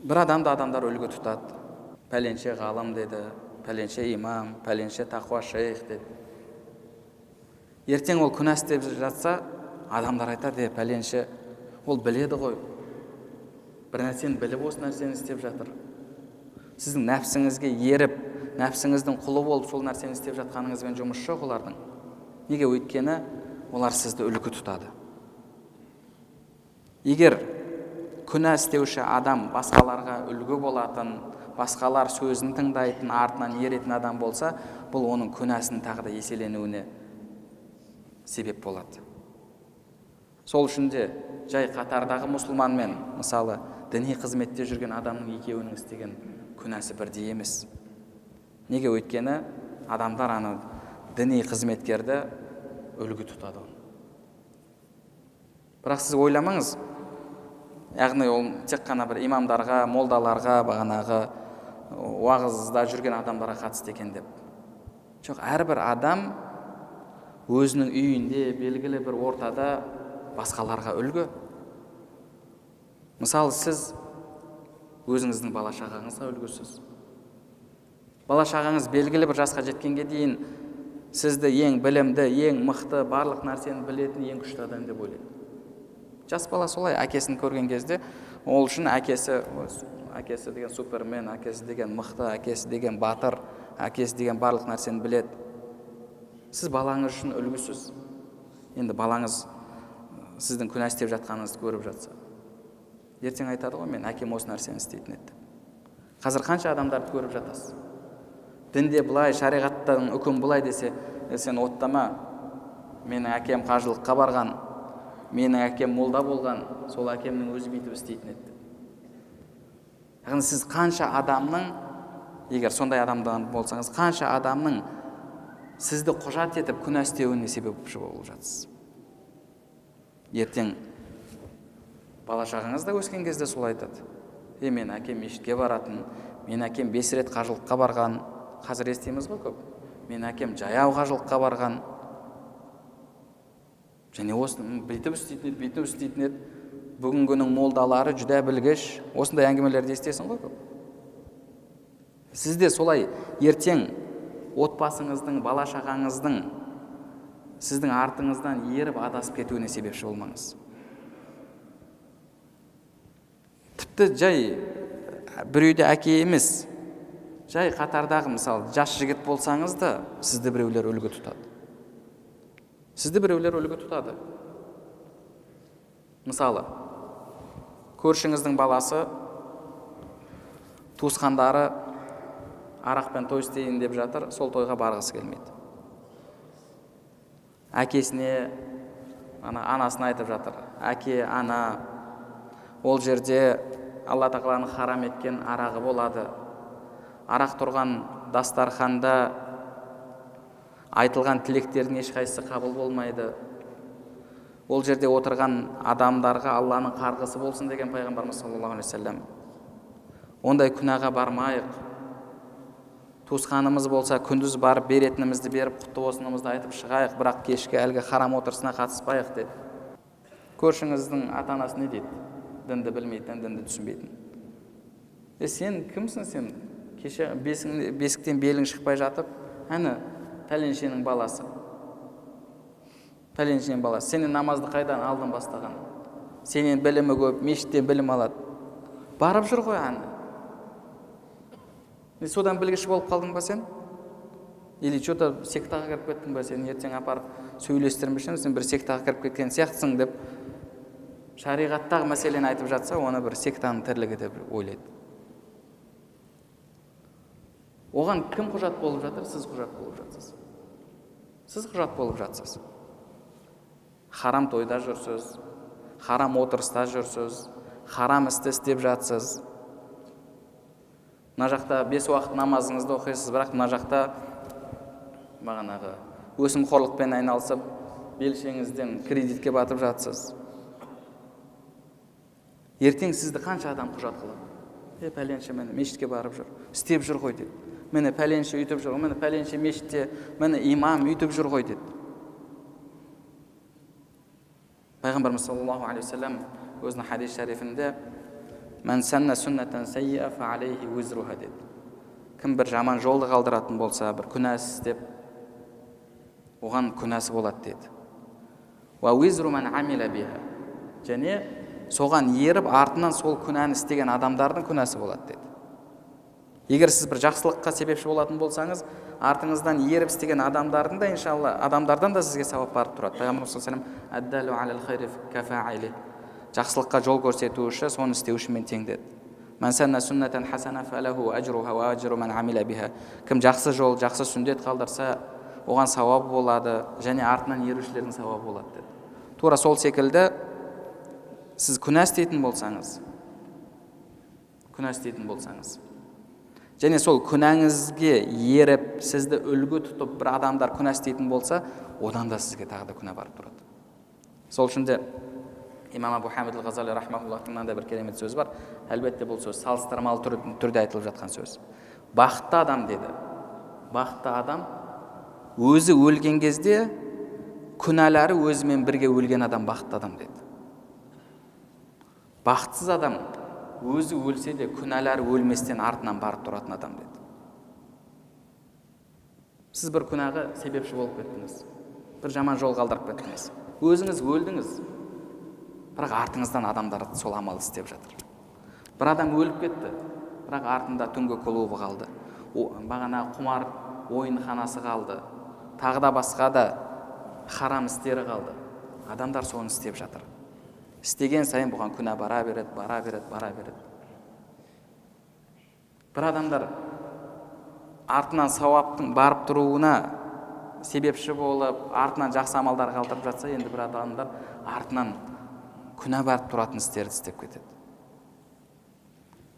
Бір адамды адамдар үлгі тұтады. Пәленше ғалым деді, пәленше имам, пәленше тақуа шейх деді. Ертең ол күнә істеп жатса, адамдар айтады, пәленше, ол біледі ғой. Бір нәрсені біліп осы нәрсені істеп жатыр. Сіздің нәпсіңізге еріп, нәпсіңіздің құлы болып сол нәрсені істеп жатқаныңызбен жұмыс жоқ олардың. Неге? Өйткені олар сізді үлгі тұтады. Егер күнә істеуші адам басқаларға үлгі болатын, басқалар сөзін тыңдайтын, артынан еретін адам болса, бұл оның күнәсінің тағы да еселенуіне себеп болады. Сол үшін де жай қатардағы мұсылманмен, мысалы, діни қызметте жүрген адамның екеуінің істеген күнәсі бірдей емес. Неге? Өйткені адамдар ана діни қызметкерді үлгі тұтады. Бірақ сіз ойламаңыз, яғни ол тек қана бір имамдарға, молдаларға, бағанағы уағызда жүрген адамдарға қатысты екен деп. Жоқ, әрбір адам өзінің үйінде, белгілі бір ортада басқаларға үлгі. Мысалы, сіз өзіңіздің бала шағаңызға үлгісіз. Бала шағаңыз белгілі бір жасқа жеткенге дейін сізді ең білімді, ең мықты, барлық нәрсені білетін ең күшті адам деп ойлайды. Жас бала солай әкесін көрген кезде, ол үшін әкесі, әкесі деген супермен, әкесі деген мықты, әкесі деген батыр, әкесі деген барлық нәрсені біледі. Сіз балаңыз үшін үлгісіз. Енді балаңыз сіздің күнә істеп жатқаныңызды көріп жатса, ертең айтады ғой, мен әкем осы нәрсені істейтін еді. Қазір қанша адамдарды көріп жатасыз? Дінде былай, шариғаттың үкім былай десе, сен оттама, менің әкем қажылыққа барған, менің әкем молда болған, сол әкемнің өзі бүйтіп істейтін еді. Яғни сіз қанша адамның, егер сондай адамдан болсаңыз, қанша адамның сізді құжат етіп күнә істеуіне себепші болып жатсыз. Ертең бала шағаңыз да өскен кезде солай айтады. Мен әкем мешітке баратын, мен әкем 5 рет қажылыққа барған, қазір естиміз ғой көп. Мен әкем жаяу қажылыққа барған. Және осыны бүйтіп істейтін еді, бүйтіп істейтін еді. Бүгінгінің молдалары жүдә білгіш. Осындай әңгімелерді естесің ғой көп. Сіз де солай ертең отбасыңыздың, бала шағаңыздың сіздің артыңыздан еріп адасып кетуіне себепші болмаңыз. Тіпті жай бір үйде әке емес, жай қатардағы, мысалы, жас жігіт болсаңыз да, сізді біреулер үлгі тұтады. Сізді біреулер үлгі тұтады. Мысалы, көршіңіздің баласы, туысқандары арақпен той істейін деп жатыр, сол тойға барғысы келмейді. Әкесіне, анасына айтып жатыр. Әке, ана, ол жерде Алла тағаланың харам еткен арағы болады. Арақ тұрған дастарханда айтылған тілектердің ешқайсысы қабыл болмайды. Ол жерде отырған адамдарға Алланың қарғысы болсын деген пайғамбарымыз саллаллаху алейхи уассалам. Ондай күнәға бармайық. Туысқанымыз болса, күндіз барып беретінімізді беріп, құтты болсынымызды айтып шығайық, бірақ кешкі әлгі харам отырысына қатыспайық деді. Көршіңіздің ата-анасы не дейді? Дінді білмейтін, дінді түсінбейтін. Сен кімсің сен? Кеше бесіктен белің шықпай жатып, әні пәленшенің баласы. Пәленшенің баласы. Сенен намазды қайдан алдын бастаған? Сенен білімі көп, мешіттен білім алады. Барып жүр ғой әні. Содан білгіш болып қалдың ба сен? Или что-то сектаға кіріп кеттің ба сен? Ертең апарып сөйлестірмеші, сен бір сектаға кіріп кеткен сияқтысың деп шариғаттағы мәселені айтып жатса, оны бір сектаның тірлігі деп ойлайды. Оған кім құжат болып жатыр? Сіз құжат болып жатсыз. Сіз құжат болып жатсыз. Харам тойда жүрсіз, харам отырыста жүрсіз, харам істі істеп жатсыз. Мына жақта 5 уақыт намазыңызды оқисыз, бірақ мына жақта бағанағы өсімқорлықпен айналысып, белшеңізден кредитке батып жатсыз. Ертең сізді қанша адам құжат қылады? Пәленше міне мешітке барып жүр, істеп жүр ғой деді. Міне пәленше үйтіп жүр, міне пәленше мешітте, міне имам үйтіп жүр ғой деді. Пайғамбарымыз саллаллаху алейхи уассалам өзінің хадис шарифінде Деді. Кім бір жаман жолды қалдыратын болса, бір күнә істеп, оған күнәсі болады деді. Және соған еріп артынан сол күнәні істеген адамдардың күнәсі болады деді. Егер сіз бір жақсылыққа себепші болатын болсаңыз, артыңыздан еріп істеген адамдардың да, иншалла, адамдардан да сізге сауап барып тұрады. Пайғамбарымыз саллаллаху, жақсылыққа жол көрсетуші соны істеушімен тең деді. Кім жақсы жол, жақсы сүндет қалдырса, оған сауабы болады және артынан ерушілердің сауабы болады деді. Тура сол секілді сіз күнә істейтін болсаңыз, күнә істейтін болсаңыз, және сол күнәңізге еріп, сізді үлгі тұтып бір адамдар күнә істейтін болса, одан да сізге тағы да күнә барып тұрады. Сол үшін де имам Абу Хамид әл-Ғазали рахмауллахтың мынандай бір керемет сөзі бар. Әлбетте, бұл сөз салыстырмалы түрде айтылып жатқан сөз. Бақытты адам деді. Бақытты адам өзі өлген кезде күнәлары өзімен бірге өлген адам бақытты адам деді. Бақытсыз адам өзі өлсе де күнәлары өлместен артынан барып тұратын адам деді. Сіз бір күнәға себепші болып кеттіңіз, бір жаман жол қалдырып кеттіңіз, өзіңіз өлдіңіз, бірақ артыңыздан адамдар сол амал істеп жатыр. Бір адам өліп кетті, бірақ артында түнгі клубы қалды, бағана құмар ойынханасы қалды, тағы да басқа да харам істері қалды. Адамдар соны істеп жатыр. Істеген сайын бұған күнә бара береді, бара береді, бара береді. Бір адамдар артынан сауаптың барып тұруына себепші болып, артынан жақсы амалдар қалдырып жатса, енді бір адамдар артынан күнә барып тұратын істерді істеп кетеді.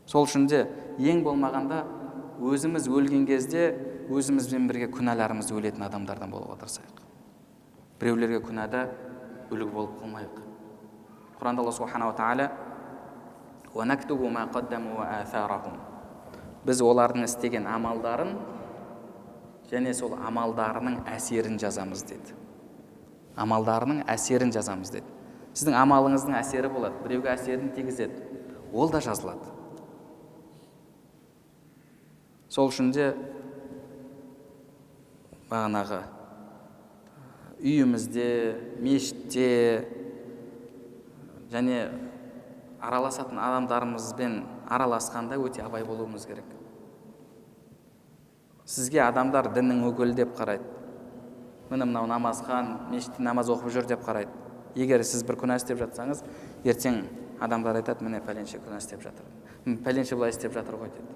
Сол үшін де ең болмағанда өзіміз өлген кезде өзімізбен бірге күнәларымыз өлетін адамдардан болуға тырысайық. Біреулерге күнәда үлгі болып қалмайық. Құранда Алла субханала тағала: біз олардың істеген амалдарын және сол амалдарының әсерін жазамыз деді. Амалдарының әсерін жазамыз деді. Сіздің амалыңыздың әсері болады, біреуге әсерін тигізеді, ол да жазылады. Сол үшін де бағанағы үйімізде, мешітте және араласатын адамдарымызбен араласқанда өте абай болуымыз керек. Сізге адамдар діннің өкілі деп қарайды. Міне мынау намазхан, мешітте намаз оқып жүр деп қарайды. Егер сіз бір күнә істеп жатсаңыз, ертең адамдар айтады, міне пәленше күнә істеп жатыр, пәленше былай істеп жатыр ғой деді.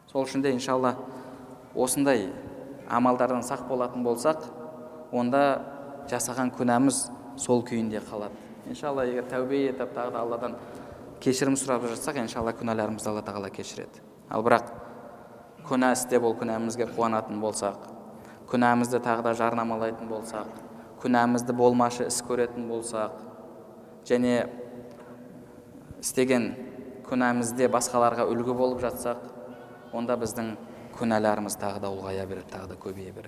Сол үшін де иншалла осындай амалдардан сақ болатын болсақ, онда жасаған күнәміз сол күйінде қалады. Иншалла, егер тәубе етіп, тағы да Алладан кешірім сұрап жатсақ, иншалла күнәларымызды Алла тағала кешіреді. Ал бірақ күнә істеп ол күнәмізге қуанатын болсақ, күнәмізді тағы да жарнамалайтын болсақ, күнәмізді болмашы іс көретін болсақ, және істеген күнәмізде басқаларға үлгі болып жатсақ, онда біздің күнәларымыз тағы да ұлғая береді, тағы да көбейе береді.